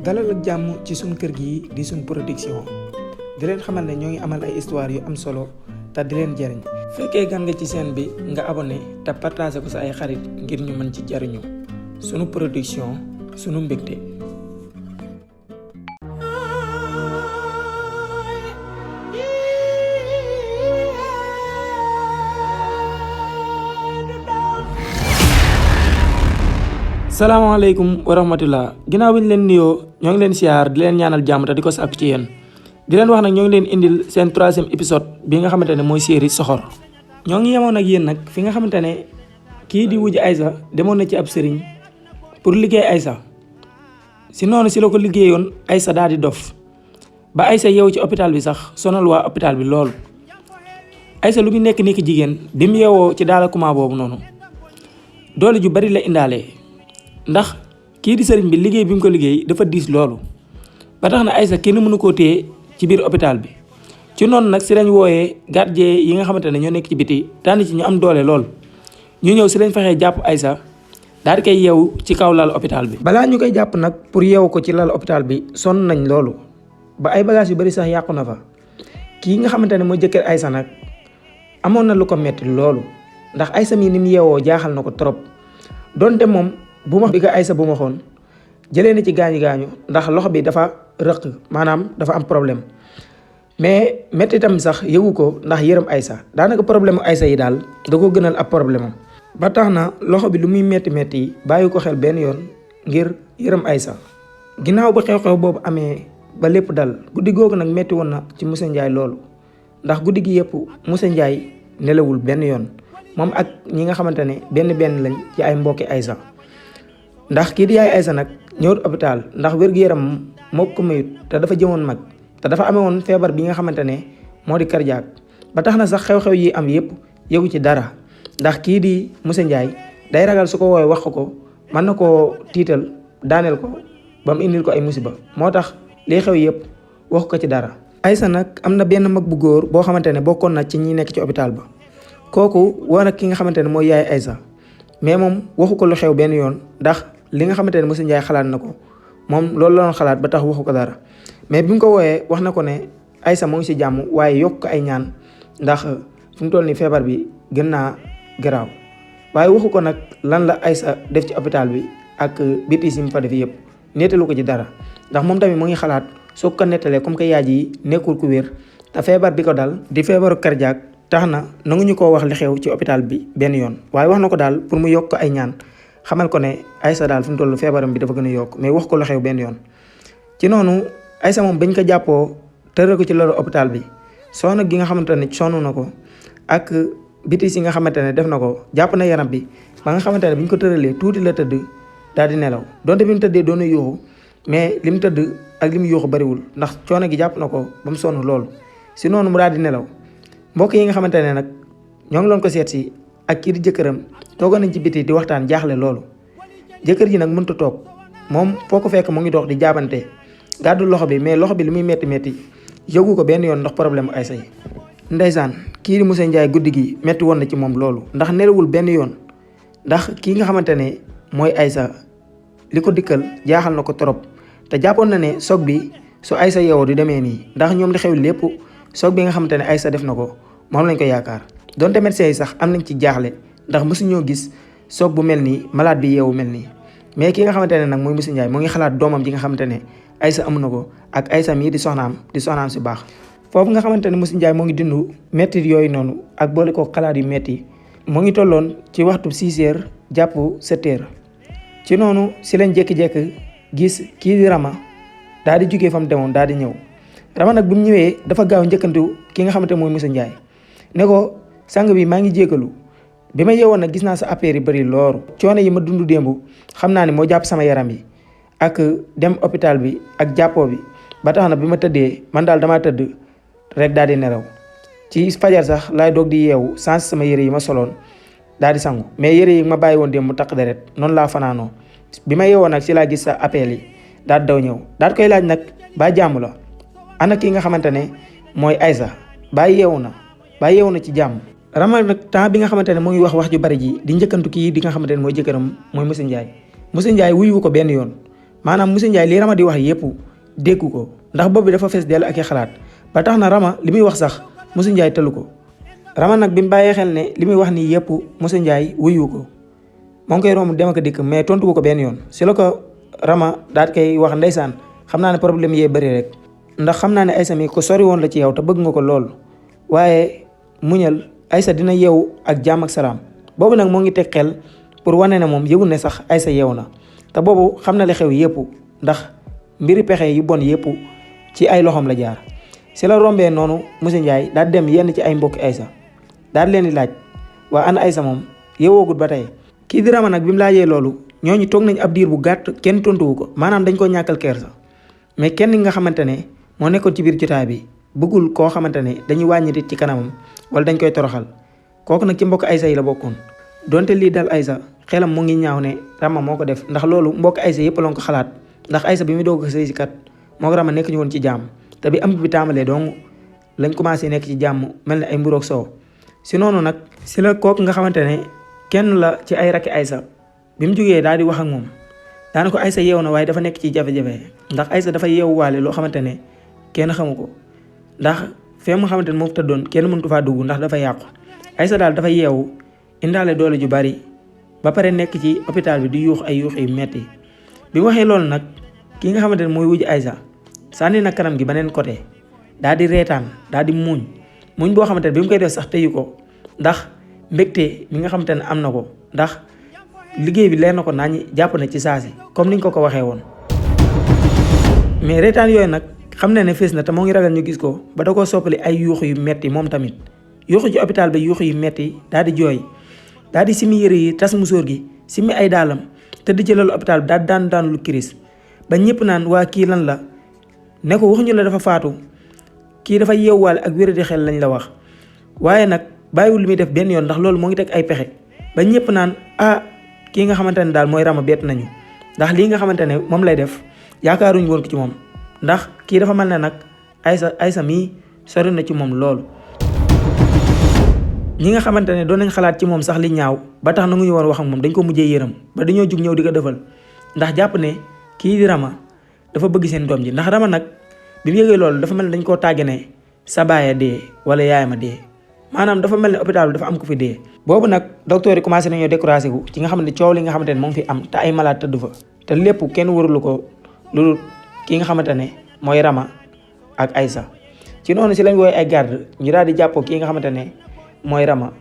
dalal ak jàmm ci suñ kër gi di suñ production di leen xamal ne ñoo ngi amal ay histoire yu am solo te di leen jariñ fekkee gan nga ci chaîne bi nga abonné te partagé ko sa ay xarit ngir ñu mën ci jariñu sunu production sunu mbégte. salaamaaleykum wa rahmatullah ginnaaw bi ñu leen nuyoo ñoo ngi leen siyaar di leen ñaanal jàmm te di ko sàkku ci yéen di leen wax nag ñoo ngi leen indil seen 3e épisode bi nga xamante ne mooy série Soxor. ñoo ngi yemoon ak yéen nag fi nga xamante ne kii di wujj Aïssa demoon na ci ab sëriñ pour liggéey Aïssa si noonu si la ko liggéeyoon Aïssa daal di dof ba Aïssa yeewu ci hôpital bi sax sonal waa hôpital bi lool. Aïssa lu mu nekk ki jigéen bi mu yeewoo ci daala kuma boobu noonu doole ju bari la indaale. ndax kii di sëriñ bi liggéey bi mu ko liggéey dafa diis loolu ba tax na Aïssa kenn mënu koo téye ci biir hôpital bi ci noonu nag si lañ wooyee gardien yi nga xamante ne ñoo nekk ci biti tànn ci ñu am doole lool ñu ñëw si lañ fexee jàpp Aïssa daal di koy yeewu ci kaw lal hôpital bi. balaa ñu koy jàpp nag pour yeewu ko ci lal hôpital bi sonn nañ loolu ba ay bagages yu bari sax yàqu na fa kii nga xamante ne mooy jëkkër Aïssa nag amoon na lu ko metti loolu ndax Aïssa mii ni mu yeewoo jaaxal na ko trop donte moom. bu ma bi ko Aïssa bu ma xoon jëlee na ci gaañu ndax loxo bi dafa rëq maanaam dafa am problème mais métti itam sax yëgu ko ndax yërëm Aïssa daanaka problème Aïssa yi daal da ko gënal ab problème am ba tax na loxo bi lu muy métti yi bàyyi ko xel benn yoon ngir yërëm Aïssa. ginnaaw ba xew-xew boobu amee ba lépp dal guddi googu nag métti woon na ci Moussa Ndiaye loolu ndax guddi gi yëpp Moussa Ndiaye nelawul benn yoon moom ak ñi nga xamante ne benn lañ ci ay mbokki Aïssa. ndax kii di yaay Aïssa nag ñëwut hôpital ndax wér-gu-yaram moo ko mayut te dafa jëmoon mag te dafa amee woon feebar bi nga xamante ne moo di cardiaque ba tax na sax xew-xew yi am yëpp yëgu ci dara ndax kii di Moussa Ndiaye day ragal su ko woowee wax ko mën na koo tiital daaneel ko ba mu indil ko ay musiba moo tax liy xew yëpp wax ko ci dara. Aïssa nag am na benn mag bu góor boo xamante ne bokkoon na ci ñi nekk ci hôpital ba kooku woo nag ki nga xamante ne mooy yaay Aïssa mais moom waxu ko lu xew benn yoon ndax. li nga xamante ne Moussa Ndiaye xalaat na ko moom loolu la doon xalaat ba tax waxu ko dara mais bi mu ko wooyee wax na ko ne Aïssa moo ngi ci jàmm waaye yokk ay ñaan ndax fi mu toll nii feebar bi gën naa garaaw waaye waxu ko nag lan la Aïssa def ci hôpital bi ak bitis yi mu fa def yëpp nettalu ko ci dara ndax moom tamit mu ngi xalaat soo ko nettalee comme que yaay ji nekkul ku wér te feebar bi ko dal di feebaru cardiaque tax na nanguñu koo wax li xew ci hôpital bi benn yoon waaye wax na ko daal pour mu yokk ay ñaan. xamal ko ne Aïssa daal fi mu toll feebaram bi dafa gën a yokk mais wax ko lu xew benn yoon ci noonu Aïssa moom bañ ko jàppoo tëral ko ci loolu hôpital bi sonn gi nga xamante ne sonn na ko ak bitis yi nga xamante ne def na ko jàpp na yaram bi ba nga xamante ne bi ñu ko tëralee tuuti la tëdd daal di nelaw donte bi mu tëddee doon na yuuxu mais li mu tëdd ak li mu yuuxu bariwul ndax coono gi jàpp na ko ba mu sonn loolu si noonu mu daal di nelaw mbokk yi nga xamante ne nag ñoo ngi loon ko seet si ak kii di jëkkëram toogoon nañ ci biti di waxtaan jaaxle loolu jëkkër ji nag mënut a toog moom foo ko fekk mu ngi dox di jaabante gàddu loxo bi mais loxo bi li muy métti yëgu ko benn yoon ndax problème Aïssa yi. ndeysaan kii di Moussa Ndiaye guddi gi métti woon na ci moom loolu ndax nelawul benn yoon ndax kii nga xamante ne mooy Aïssa li ko dikkal jaaxal na ko trop te jàppoon na ne soog bi su Aïssa yeewoo du demee nii ndax ñoom li xew lépp soog bi nga xamante ne Aïssa def na ko moom lañ ko yaakaar. donte médecins yi sax am nañ ci jaaxle ndax mësuñoo gis soog bu mel nii malade bi yeewu mel nii mais ki nga xamante ne nag mooy Moussa Ndiaye mu ngi xalaat doomam ji nga xamante ne Aïssa amu na ko ak Aïssa mii di soxnaam si baax foofu nga xamante ne Moussa Ndiaye moo ngi dund métti yooyu noonu ak boole ko xalaat yu métti moo ngi tolloon ci waxtu 6 heures jàpp 7 heures ci noonu si lañ jékki-jékki gis kii di Rama daal di jugee fa mu demoon daal di ñëw Rama nag bi mu ñëwee dafa gaaw njëkkantu ki nga xamante mooy Moussa Ndiaye ne ko sang bi maa ngi jégalu bi ma yeewoon nag gis naa sa affaire yi bëri loolu coono yi ma dund démb xam naa ne moo jàpp sama yaram yi ak dem hôpital bi ak jàppoo bi ba tax na bi ma tëddee man daal damaa tëdd rek daal di nelaw ci fajar sax laay doog di yeewu sans sama yére yi ma soloon daal di sangu mais yére yi ma bàyyi woon démb mu taq deret noonu laa fanaanoo bi ma yeewoon nag si laa gis sa appel yi daal di daw ñëw daal di koy laaj nag ba jàmm la ana ki nga xamante ne mooy Aïssa ba yeewu na ci jàmm. Rama nag temps bi nga xamante ne mu ngi wax ju bari ji di njëkkantu kii di nga xamante ne mooy jëkkëram mooy Moussa Ndiaye monsieur Ndiaye wuyu ko benn yoon maanaam monsieur Ndiaye li Rama di wax yépp déggu ko ndax bopp bi dafa fees dell ak i xalaat ba tax na Rama li muy wax sax monsieur Ndiaye tëlu ko. Rama nag bi mu bàyyee xel ne li muy wax nii yépp monsieur Ndiaye wuyu ko moo ngi koy romb dem ak dikk mais tontu ko benn yoon si la ko Rama daal koy wax ndeysaan xam naa ne problème yee bëri rek ndax xam naa ne Aïssa mi ko sori woon la ci yow te bëgg nga ko lool waaye muñal Aïssa dina yeewu ak jàmm ak salaam. boobu nag moo ngi teg xel pour wane ne moom yëgul ne sax Aïssa yeewu na te boobu xam na li xew yépp ndax mbiri pexe yu bon yépp ci ay loxoom la jaar. si la rombee noonu monsieur Ndiaye daal dem yenn ci ay mbokki Aïssa daal leen di laaj waa ana Aïssa moom yeewoogut ba tey. kii di Rama nag bi mu laajee loolu ñooñu toog nañ ab diir bu gàtt kenn tontuwu ko maanaam dañ ko ñàkkal kersa mais kenn nga xamante ne moo nekkoon ci biir jotaay bi bëggul koo xamante ne dañuy wàññi nit ci kanamam wala dañ koy toroxal kooku nag ci mbokk Aïssa yi la bokkoon. donte lii dal Aïssa xelam mu ngi ñaaw ne Rama moo ko def ndax loolu mbokk Aïssa yëpp la ko xalaat ndax Aïssa bi muy doog a sëy si kat moo ko Rama nekk ñu woon ci jàmm te bi am bi tàmbalee donc lañ commencé nekk ci jàmm mel ne ay mburoog soow. si noonu nag si la kooku nga xamante ne kenn la ci ay rakki Aïssa bi mu jógee daal di wax ak moom daana ko Aïssa yeewu na waaye dafa nekk ci jafe-jafe ndax Aïssa dafa yeewuwaale loo xamante ne kenn xamu ko ndax fee mu xamante ne moo tëddoon kenn mëntu faa dugg ndax dafa yàqu. Aïssa daal dafa yeewu indaale doole ju bari ba pare nekk ci hôpital bi di yuux ay yuux yu metti bi mu waxee loolu nag ki nga xamante ne mooy wujj Aïssa sànni na kanam gi beneen côté daal di reetaan daal di muñ boo xamante ne bi mu koy def sax teyu ko ndax mbégte mi nga xamante ne am na ko ndax liggéey bi leer na ko nañu jàpp na ci saasi comme niñ ko waxee woon. mais reetaan yooyu nag xam na ne fees na te moo ngi ragal ñu gis ko ba da koo soppali ay yuux yu metti moom tamit yuuxu ci hôpital bi yuux yu metti daal di jooy daal di simi yëre yi tas musóor gi simi ay daalam tëdd ci lalu hôpital bi daal daan lu kiris ba ñëpp naan waa kii lan la ne ko waxuñu la dafa faatu kii dafa yeewwaale ak wéradi xel lañ la wax waaye nag bàyyiwul li muy def benn yoon ndax loolu moo ngi teg ay pexe ba ñëpp naan kii nga xamante ne daal mooy Rama bett nañu ndax lii nga xamante ne moom lay def yaakaaruñu woon ko ci moom ndax kii dafa mel ne nag Aïssa mii sori na ci moom loolu. ñi nga xamante ne doon nañ xalaat ci moom sax li ñaaw ba tax nanguñu woon wax ak moom dañ ko mujjee yërëm ba dañoo jug ñëw di ko defal ndax jàpp ne kii di Rama dafa bëgg seen doom ji ndax Rama nag bi mu yëgee loolu dafa mel ne dañ koo tàgge ne sa baay a dee wala yaayam a dee maanaam dafa mel ne hôpital bi dafa am ko fi dee. boobu nag docteur yi commencé nañoo découragé gu ci nga xamante ne coow li nga xamante ne moo ngi fi am te ay malade tëdd fa te lépp kenn warulu ko loolu ki nga xamante ne mooy Rama ak Aïssa ci noonu si lañ woowee ay garde ñu daal di jàppoo ki nga xamante ne mooy Rama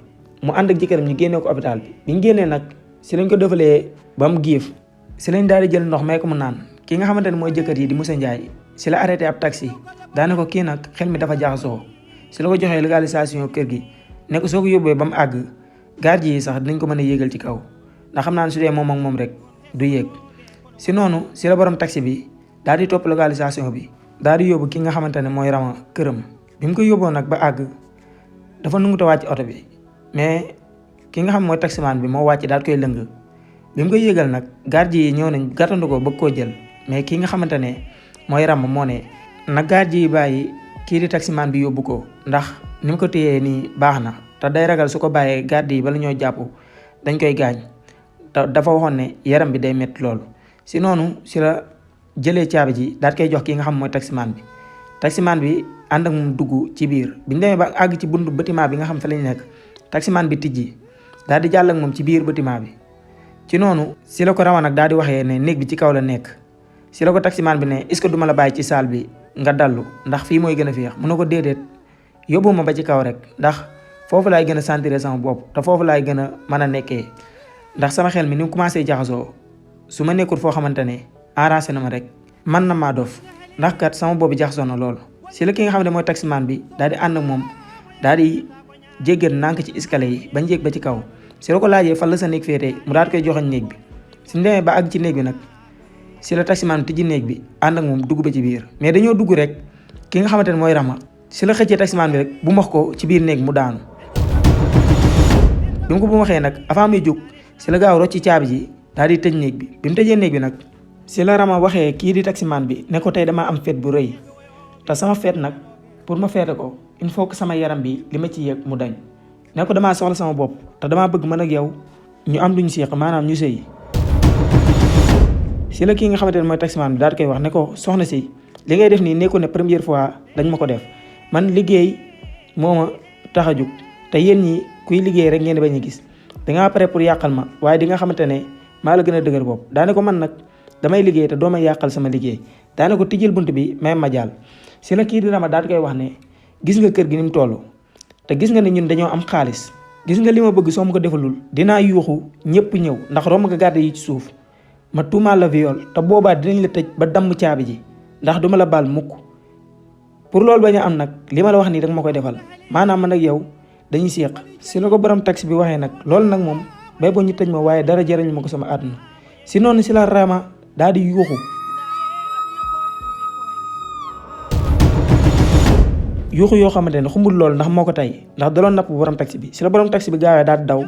mu ànd ak jëkkëram ñu génnee ko hôpital bi ñu génnee nag si lañ ko defalee ba mu giif si lañ daal di jël ndox may ko mu naan ki nga xamante ne mooy jëkkër yi di monsieur Ndiaye si la arrêté ab taxi daane ko kii nag xel mi dafa jaxasoo si la ko joxee légalisation kër gi ne ko soo ko yóbbee ba mu àgg garde yi sax dinañ ko mën a yéegal ci kaw ndax xam naa ne su dee moom ak moom rek du yéeg si noonu si la borom taxi bi daal di topp légalisation bi daal di yóbbu ki nga xamante ne mooy Rama këram bi mu ko yóbboo nag ba àgg dafa nangu ta wàcc oto bi mais ki nga xam mooy taximaan bi moo wàcc daal koy lëng bi mu koy yéegal nag garde yi ñëw nañ gàttandu ko bëgg koo jël mais ki nga xamante ne mooy Rama moo ne nag garde yi bàyyi kii di taximaan bi yóbbu ko ndax ni mu ko téyee nii baax na te day ragal su ko bàyyee garde yi bala ñoo jàpp dañ koy gaañ te dafa waxoon ne yaram bi day métti loolu si noonu si la jëlee caabi ji daal koy jox ki nga xam mooy taximaan bi ànd ak moom dugg ci biir biñu demee ba àgg ci buntu bâtiment bi nga xam fa lañ nekk taximaan bi tijji daal di jàll ak moom ci biir bâtiment bi ci noonu si la ko Rama nag daal di waxee ne néeg bi ci kaw la nekk si la ko taximaan bi ne est-ce que duma la bàyyi ci salle bi nga dallu ndax fii mooy gën a féex mu ne ko déedéet yóbbu ma ba ci kaw rek ndax foofu laay gën a sentir sama bopp te foofu laay gën a mën a nekkee ndax sama xel mi ni mu commencé jaxasoo su ma nekkul foo xamante ne arrangé na ma rek man na maa dof ndax kat sama boobu jaxasoo na loolu si la ki nga xam ne mooy taximaan bi daal di ànd ak moom daal di jéggat nànk ci escalier yi bañ yéeg ba ci kaw si la ko laajee fan la sa néeg féetee mu daal koy joxañ néeg bi suñu demee ba àgg ci néeg bi nag si la taximaan bi tijji néeg bi ànd ak moom dugg ba ci biir mais dañoo dugg rek ki nga xamante ne mooy Rama si la xëccee taximaan bi rek bu max ko ci biir néeg mu daanu bi mu ko bu waxee nag avant muy jóg si la gaaw rocc ci caabi ji daal di tëj néeg bi mu tëjee néeg bi nag si la Rama waxee kii di taximaan bi ne ko tey damaa am fête bu rëy te sama fête nag pour ma feete ko il faut que sama yaram bi li ma ci yëg mu dañ ne ko damaa soxla sama bopp te damaa bëgg mën ak yow ñu am luñ séq maanaam ñu sëy si la kii nga xamante ne mooy taximaan bi daal di koy wax ne ko soxna si li ngay def nii nekku ne première fois dañ ma ko def man liggéey moo ma tax a jug te yéen ñi kuy liggéey rek ngeen bañ a gis dangaa pare pour yàqal ma waaye di nga xamante ne maa la gën a dëgër bopp daane ko man nag damay liggéey te doo ma yàqal sama liggéey daane ko tijjil bunt bi may ma jàll si la kii di Rama daal di koy wax ne gis nga kër gi ni mu toll te gis nga ne ñun dañoo am xaalis gis nga li ma bëgg soo ma ko defalul dinaa yuuxu ñëpp ñëw ndax romb nga garde yi ci suuf ma tuumaal la viol te boobaa dinañ la tëj ba damm caabi ji ndax duma la baal mukk pour loolu bañ a am nag li ma la wax nii danga ma koy defal maanaam man ak yow dañuy séq si la ko borom taxi bi waxee nag loolu nag moom bay boo ñu tëj ma waaye dara jëriñ ma ko sama àdduna si noonu si la Rama daal di yuuxu yoo xamante ne xumbul loolu ndax moo ko tey ndax daloon napp borom taxi bi si la borom taxi bi gaawee daal di daw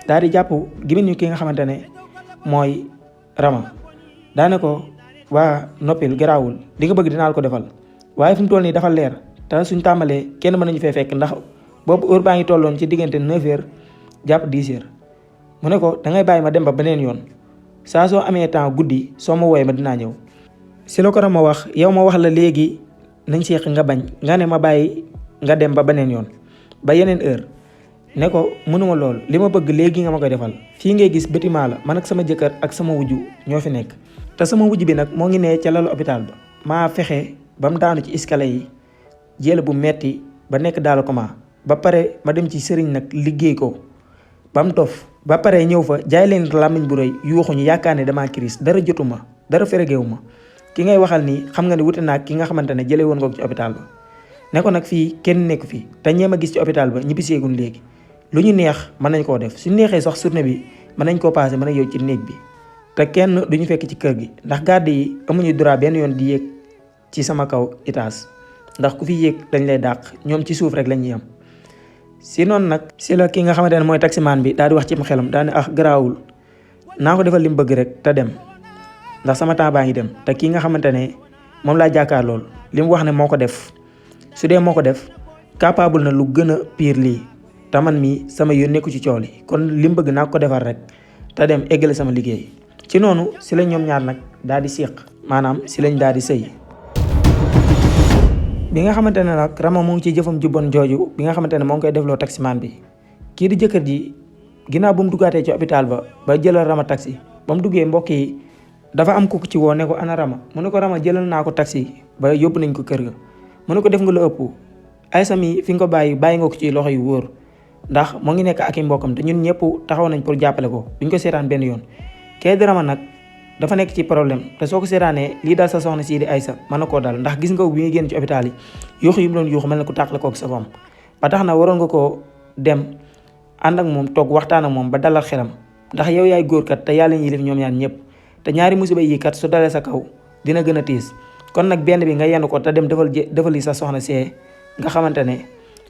daal di jàpp gémmiñu ki nga xamante ne mooy Rama daane ko waa noppil garaawul li nga bëgg dinaa la ko defal waaye fi mu toll nii dafa leer te suñ tàmbalee kenn mën nañu fee fekk ndax boobu heure baa ngi tolloon ci diggante 9h jàpp 10h mu ne ko dangay bàyyi ma dem ba beneen yoon saa soo amee temps guddi soo ma wooyee ma dinaa ñëw si la ko Rama wax yow ma wax la léegi nañ seeq nga bañ nga ne ma bàyyi nga dem ba beneen yoon ba yeneen heure ne ko mënuma lool li ma bëgg léegi nga ma koy defal fii ngay gis bâtiment la man ak sama jëkkër ak sama wujju ñoo fi nekk te sama wujj bi nag moo ngi ne ca lalu hôpital ba maa fexe ba mu daanu ci escalier yi jël bu metti ba nekk daal comment ba pare ma dem ci sëriñ nag liggéey ko ba mu tof ba pare ñëw fa jaay leen làmmiñ bu rëy yuuxuñu yaakaar ne damaa crise dara jotuma dara feregeewu ma ki ngay waxal nii xam nga ne wute naag ki nga xamante ne jëlee woon nga ko ci hôpital ba ne ko nag fii kenn nekku fii te ñeem a gis ci hôpital ba ñibbi seegun léegi lu ñu neex mën nañ koo def su neexee sax journée bi mën nañ koo passé mën a yow ci néeg bi te kenn duñu fekk ci kër gi ndax garde yi amuñu droit benn yoon di yéeg ci sama kaw étage ndax ku fi yéeg dañ lay dàq ñoom ci suuf rek la ñuy am si noonu nag si la ki nga xamante ne mooy taximaan bi daal di wax ci xelam daal ne garaawul naa ko defal li mu bëgg rek te dem ndax sama temps baa ngi dem te kii nga xamante ne moom laa jàkkaar lool li mu wax ne moo ko def su dee moo ko def capable na lu gën a pire lii te man mii sama yoon nekku ci coow li kon li mu bëgg naa ko defal rek te dem eggale sama liggéey ci noonu si la ñoom ñaar nag daal di séq maanaam si lañ daal di sëy bi nga xamante ne nag Rama mu ngi ci jëfam ju bon jooju bi nga xamante ne moo ngi koy defloo taximaan bi kii di jëkkër ji ginnaaw bu mu duggaatee ci hôpital ba jëlal Rama taxi ba mu duggee mbokk yi dafa am ku ci woo ne ko ana Rama mu ne ko Rama jëlal naa ko taxi ba yóbbu nañ ko kër ga mu ne ko def nga lu ëpp Aïssa mi fi nga ko bàyyi nga ko ci loxo yu wóor ndax moo ngi nekk ak i mbokkam te ñun ñëpp taxaw nañ pour jàppale ko duñ ko seetaan benn yoon kee di Rama nag dafa nekk ci problème te soo ko seetaanee lii daal sa soxna sii di Aïssa mën na koo dal ndax gis nga bi nga génn ci hôpital yi yuuxu yi mu doon yuuxu mel na ku tàqale kook sa boom ba tax na waroon nga koo dem ànd ak moom toog waxtaan ak moom ba dalal xelam ndax yow yaay góor kat te yàlla ñuy def ñoom ñaar ñëpp te ñaari musiba yi kat su dalee sa kaw dina gën a tiis kon nag benn bi nga yenn ko te dem defal li sa soxna see nga xamante ne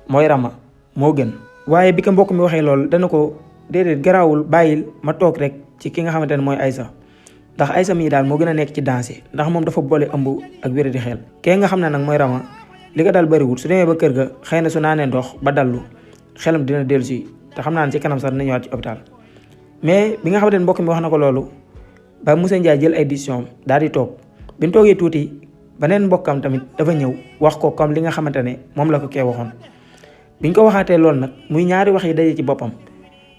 mooy Rama moo gën waaye bi ko mbokk mi waxee loolu dana ko déedéet garaawul bàyyil ma toog rek ci ki nga xamante ne mooy Aïssa ndax Aïssa mii daal moo gën a nekk ci dansé ndax moom dafa boole ëmb ak wéra di xel kee nga xam ne nag mooy Rama li ko dal bëriwul su demee ba kër ga xëy na su naanee ndox ba dallu xelam dina dellu si te xam naa ne ci kanam sax dina ñëwaat ci hôpital mais bi nga xamante ne mbokk mi wax na ko loolu ba Moussa Ndiaye jël ay décision daal di toog bi ñu toogee tuuti beneen mbokkam tamit dafa ñëw wax ko comme li nga xamante ne moom la ko kee waxoon biñ ko waxaatee loolu nag muy ñaari wax yi daje ci boppam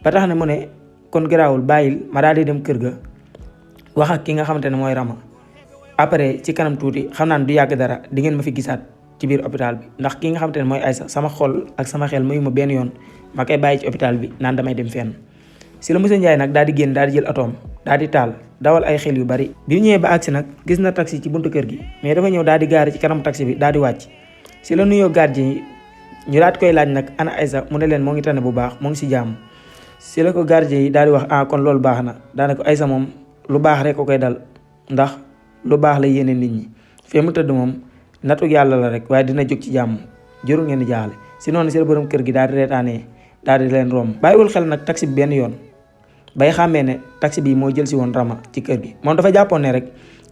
ba tax ne mu ne kon garaawul bàyyil ma daal di dem kër ga wax ak ki nga xamante ne mooy Rama après ci kanam tuuti xam naa ne du yàgg dara di ngeen ma fi gisaat ci biir hôpital bi ndax ki nga xamante ne mooy Aïssa sama xol ak sama xel mayu ma benn yoon ma koy bàyyi ci hôpital bi naan damay dem fenn si la Moussa Ndiaye nag daal di génn daal di jël otoom daal di taal dawal ay xel yu bari bi mu ñëwee ba agsi nag gis na taxi ci buntu kër gi mais dafa ñëw daal di gaari ci kanam taxi bi daal di wàcc si la nuyoo gardien yi ñu daal di koy laaj nag ana Aïssa mu ne leen moo ngi tane bu baax moo ngi si jàmm si la ko gardien yi daal di wax kon loolu baax na daanaka Aïssa moom lu baax rek ko koy dal ndax lu baax la yéene nit ñi fee mu tëdd moom nattu yàlla la rek waaye dina jóg ci jàmm jërul ngeen di jaaxle si noonu si la borom kër gi daal di reetaanee daal di leen romb bàyyiwul xel nag taxi bi benn yoon bay xàmmee ne taxi bi moo jël si woon Rama ci kër gi moom dafa jàppoon ne rek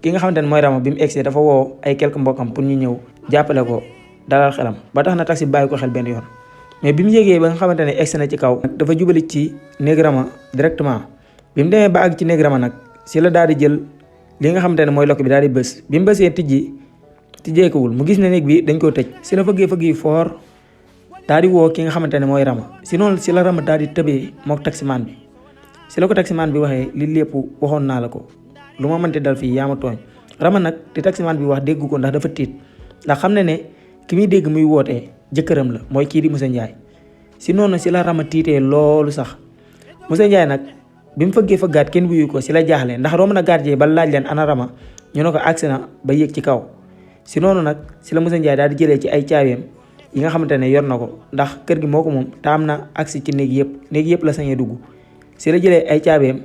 ki nga xamante ne mooy Rama bi mu egsee dafa woo ay quelques mbokkam pour ñu ñëw jàppale ko dalal xelam ba tax na taxi bi bàyyi ko xel benn yoon mais bi mu yégee ba nga xamante ne egsi na ci kaw dafa jubali ci néeg Rama directement bi mu demee ba àgg ci néeg Rama nag si la daal di jël li nga xamante ne mooy lokk bi daal di bës bi mu bësee tijjeekuwul mu gis ne néeg bi dañ koo tëj si la fëgg yi foor daal di woo ki nga xamante ne mooy Rama si noonu si la Rama daal di tëbee mook taximaan bi si la ko taximaan bi waxee li lépp waxoon naa la ko lu ma mënti dal fii yaa ma tooñ Rama nag di taximaan bi wax dégg ko ndax dafa tiit ndax xam ne ne ki muy dégg muy wootee jëkkëram la mooy kii di Moussa Ndiaye si noonu si la Rama tiitee loolu sax Moussa Ndiaye nag bi mu fëggaat kenn wuyu ko si la jaaxle ndax romb na gardien ba laaj leen ana Rama ñu ne ko agsi na ba yéeg ci kaw si noonu nag si la Moussa Ndiaye daal di jëlee ci ay caabeem yi nga xamante ne yor na ko ndax kër gi moo ko moom te am na agsi ci néeg yëpp la sañee dugg si la jëlee ay caabeem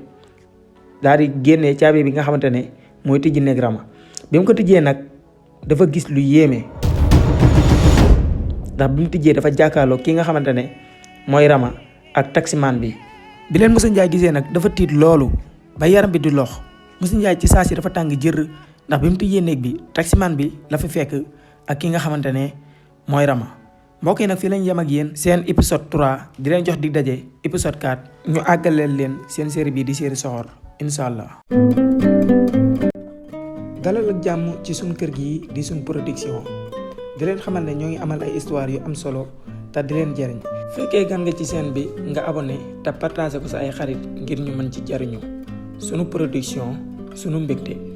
daal di génnee caabe bi nga xamante ne mooy tijji néeg Rama bi mu ko tijjee nag dafa gis lu yéeme ndax bi mu tijjee dafa jàkkaarloo ki nga xamante ne mooy Rama ak taximaan bi leen Moussa Ndiaye gisee nag dafa tiit loolu ba yaram bi di lox Moussa Ndiaye ci saa si dafa tàng jër ndax bi mu tijjee néeg bi taximaan bi la fa fekk ak ki nga xamante ne mooy Rama mbokk yi nag fii lañ yem ak yéen seen épisode 3 di leen jox dig daje épisode 4 ñu àggaleel leen seen série bii di série Soxor incha allah. dalal ak jàmm ci suñ kër gi di suñ production di leen xamal ne ñoo ngi amal ay histoire yu am solo te di leen jariñ fekkee gan nga ci chaîne bi nga abonné te partagé ko sa ay xarit ngir ñu mën ci jariñu sunu production sunu mbégte.